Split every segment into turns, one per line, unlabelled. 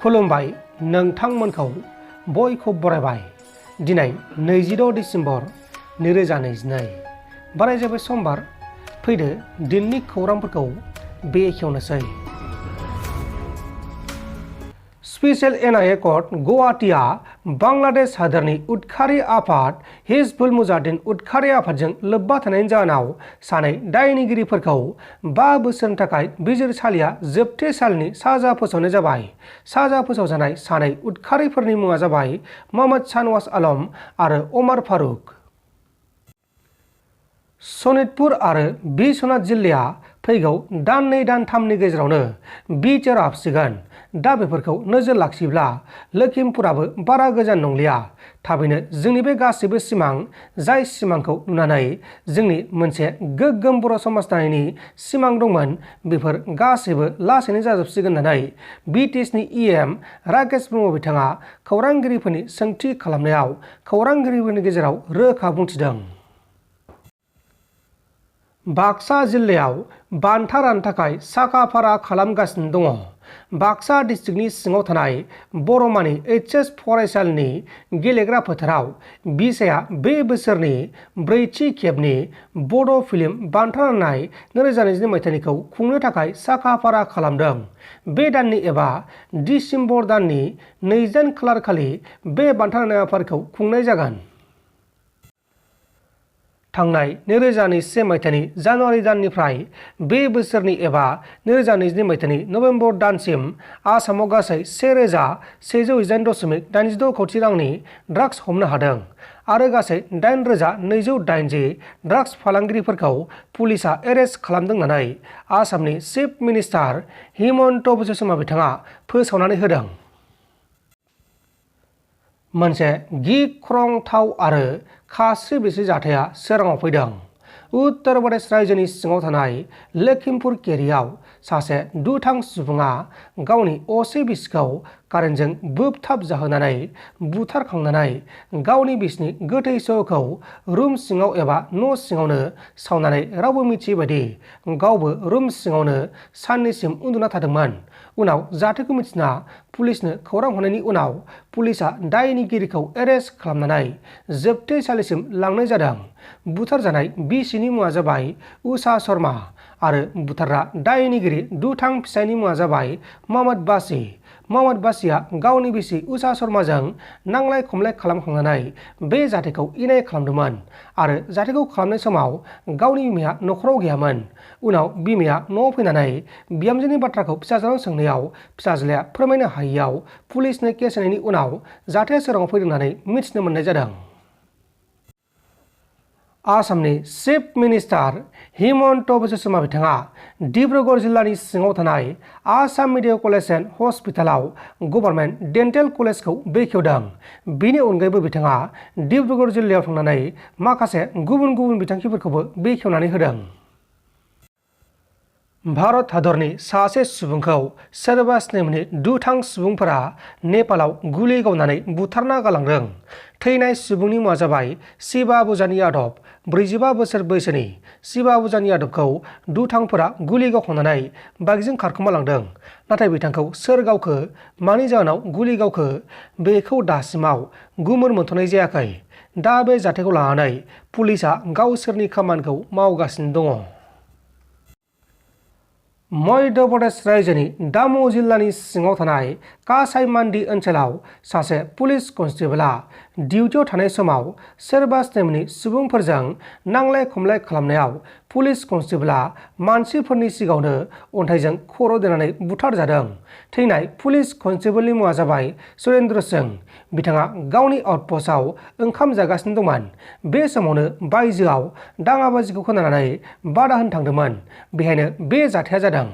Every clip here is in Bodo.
खुलुमबाय नोंथांमोनखौ बयखौ बरायबाय। दिनै 26 डिसेम्बर 2022 बाराय जाबाय समबार। फैदो दिननि खौरांफोरखौ बेखेवनोसै। स्पेशल एनआईए कर्ट गुवाहाटीआ बांलादेश हादोरनि उदखारि आफाद हिजबुल मुजाहिदीन उदखारि आफादजों लोब्बा थानायनि जाहोनाव सानै दायनिगिरिफोरखौ 5 बोसोरनि थाखाय बिजिरसालिया जोबथेसालिनि साजा फोसावनाय जाबाय। साजा फोसावजानाय सानै उदखारिफोरनि मुङा जाबाय मोहम्मद शाहनवाज आलम आरो उमर फारुक। sonitpur आरो biswanatha जिल्लाया फैगौ दान 2 दान 3नि गेजेरावनो बिटिआर हाबसिगोन। दा बेफोरखौ नोजोर लाखियोब्ला लखिमपुराबो बारा गोजान नंलिया। थाबैनो जोंनि बे गासैबो सिमां, जाय सिमांखौ नुनानै जोंनि मोनसे गोग्गोम बर' समाज दानायनि सिमां दंमोन, बेफोर गासैबो लासैनो जाजोबसिगोन होननानै बिटिएसनि इएम राकेश ब्रह्म बिथाङा खौरांगिरिफोरनि सोंथि खालामनायाव खौरांगिरिफोरनि गेजेराव रोखा बुंथिदों। बाक्सा जिल्लायाव बान्था राननो थाखाय साखा-फारा खालामगासिनो दङ। बाक्सा डिस्ट्रिक्टनि सिङाव थानाय बरमानि एचएस फरायसालिनि गेलेग्रा फोथाराव बिसाया बे बोसोरनि 4थि खेबनि बड' फिल्म बान्था राननाय 2022 मायथाइनिखौ खुंनो थाखाय साखा-फारा खालामदों। बे दाननि एबा डिसेम्बर दाननि 2 खालार खालि बे बान्था राननाय हाबाफारिखौ खुंनाय जागोन। थांनाय 2021 मायथाइनि जानुवारि दाननिफ्राय बे बोसोरनि एबा 2022 मायथाइनि नभेम्बर दानसिम आसामाव गासै 1101.86 कोटि रांनि ड्राग्स हमनो हादों आरो गासै 8,280 ड्राग्स फालांगिरिफोरखौ पुलिसआ एरेस्ट खालामदों होननानै आसामनि चिफ मिनिस्टार हिमन्त बिश्व शर्मा बिथाङा फोसावनानै होदों। मोनसे गिख्रंथाव आरो खास्रि बिस्रि जाथाया सोराङाव फैदों। उत्तर प्रदेश रायजोनि सिङाव थानाय लखिमपुर केरिआव सासे दुथां सुबुङा गावनि असे बिसिखौ कारेन्टजों बोबथाब जाहोनानै बुथारखांनानै गावनि बिसिनि गोथै सहखौ रुम सिङाव एबा न' सिङावनो सावनानै रावबो मिथियै बायदि गावबो रुम सिङावनो साननिसिम उन्दुना थादोंमोन। उनाव जाथायखौ मिथिना पुलिसनो खौरां हरनायनि उनाव पुलिसआ दायनिगिरिखौ एरेस्ट खालामनानै जोबथेसालिसिम लांनाय जादों। बुथारजानाय बिसिनि मुङा जाबाय उषा शर्मा आरो बुथारग्रा दायनिगिरि दुथां फिसायनि मुङा जाबाय मोहम्मद बासी। मोहम्मद बासीआ गावनि बिसि उषा शर्माजों नांलाय खमलाय खालामखांनानै बे जाथायखौ इनाय खालामदोंमोन आरो जाथायखौ खालामनाय समाव गावनि बिमाया नखराव गैयामोन। उनाव बिमाया न'आव फैनानै बिहामजोनि बाथ्राखौ फिसाज्लानाव सोंनायाव फिसाज्लाया फोरमायनो हायैयाव पुलिसनो केस होनायनि उनाव जाथाया सोराङाव फैदों होननानै मिथिनो मोननाय जादों। आसामनि चिफ मिनिस्टार हिमन्त बिश्व शर्मा बिथाङा डिब्रुगड़ जिल्लानि सिङाव थानाय आसाम मेडिकेल कलेज एन्ड हस्पिटालाव गभर्नमेन्ट डेन्टेल कलेजखौ बेखेवदों। बेनि अनगायैबो बिथाङा डिब्रुगड़ जिल्लायाव थांनानै माखासे गुबुन गुबुन बिथांखिफोरखौबो बेखेवनानै होदों। भारत हादरनि सासे सुबुंखौ सोरबा स्नेमनि दुथां सुबुंफोरा नेपालाव गुलि गावनानै बुथारना गालांदों। थैनाय सुबुंनि मुङा जाबाय शिवा बुजानि यादव। 45 बोसोर बैसोनि शिवा बुजानि यादवखौ दुथांफोरा गुलि गावखांनानै बाइकजों खारखोमा लांदों। नाथाय बिथांखौ सोर गावखो, मानि जाहोनाव गुलि गावखो, बेखौ दासिमाव गुमुर मोनथ'नाय जायाखै। दा बे जाथायखौ लानानै पुलिसआ गावसोरनि खामानिखौ मावगासिनो दङ। मध्य प्रदेश रायजोनि दामु जिल्लानि सिङाव थानाय कासाईमान्डी ओनसोलाव सासे पुलिस कनस्टेबलआ डिउटियाव थानाय समाव सोरबा स्नेमनि सुबुंफोरजों नांलाय खमलाय खालामनायाव पुलिस कनस्टेबलआ मानसिफोरनि सिगाङावनो अन्थाइजों खर' देनानै बुथारजादों। थैनाय पुलिस कनस्टेबलनि मुङा जाबाय सुरेन्द्र सिंह। बिथाङा गावनि आउटपस्टआव ओंखाम जागासिनो दंमोन। बे समावनो बायजोआव दाङाबाजिखौ खोनानानै बादा होनो थांदोंमोन। बेहायनो बे जाथाया जादों।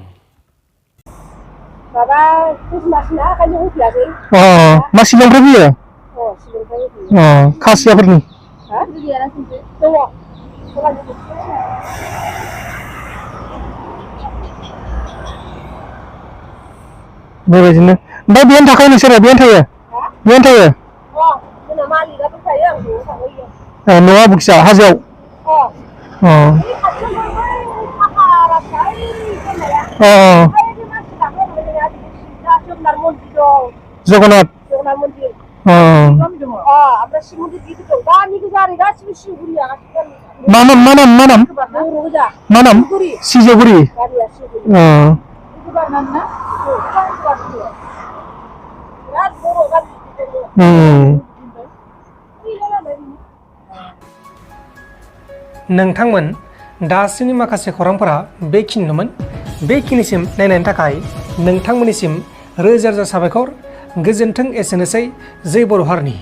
माबा मासिना ओंखायनो होफैयासै।
मा शिलंनिफ्राय फैयो?
शिलंनिफ्राय फैयो।
खासियाफोरनि?
दङ।
बेबायदिनो ओमफ्राय बेहायनो थाखायो नोंसोरो? बेहायनो थायो? बेहायनो थायो?
जोंना मालिकआबो थायो, आं न'आव थाहैयो।
न'आ बखिया हाजोआव?
साफा
जगन्नाथ
जगन्नाथ मन्दिर ओमफ्राय शिब मन्दिर गिदिर दं गामि गोजा ओरै गासिबो सिजौगुरिया गासिबो
मा नाम
बर' गोजा
मा नाम
सिजौगुरि
सिजौगुरि
गामिया सिजौगुरि बिराद बर' गामि
नोंथांमोन दासिमनि माखासे खौरांफोरा बेखिनिनोमोन बेखिनिसिम नायनायनि थाखाय नोंथांमोननिसिम रोजा रोजा साबायखर गोजोन्थों एसेनोसै जै बर' हारिनि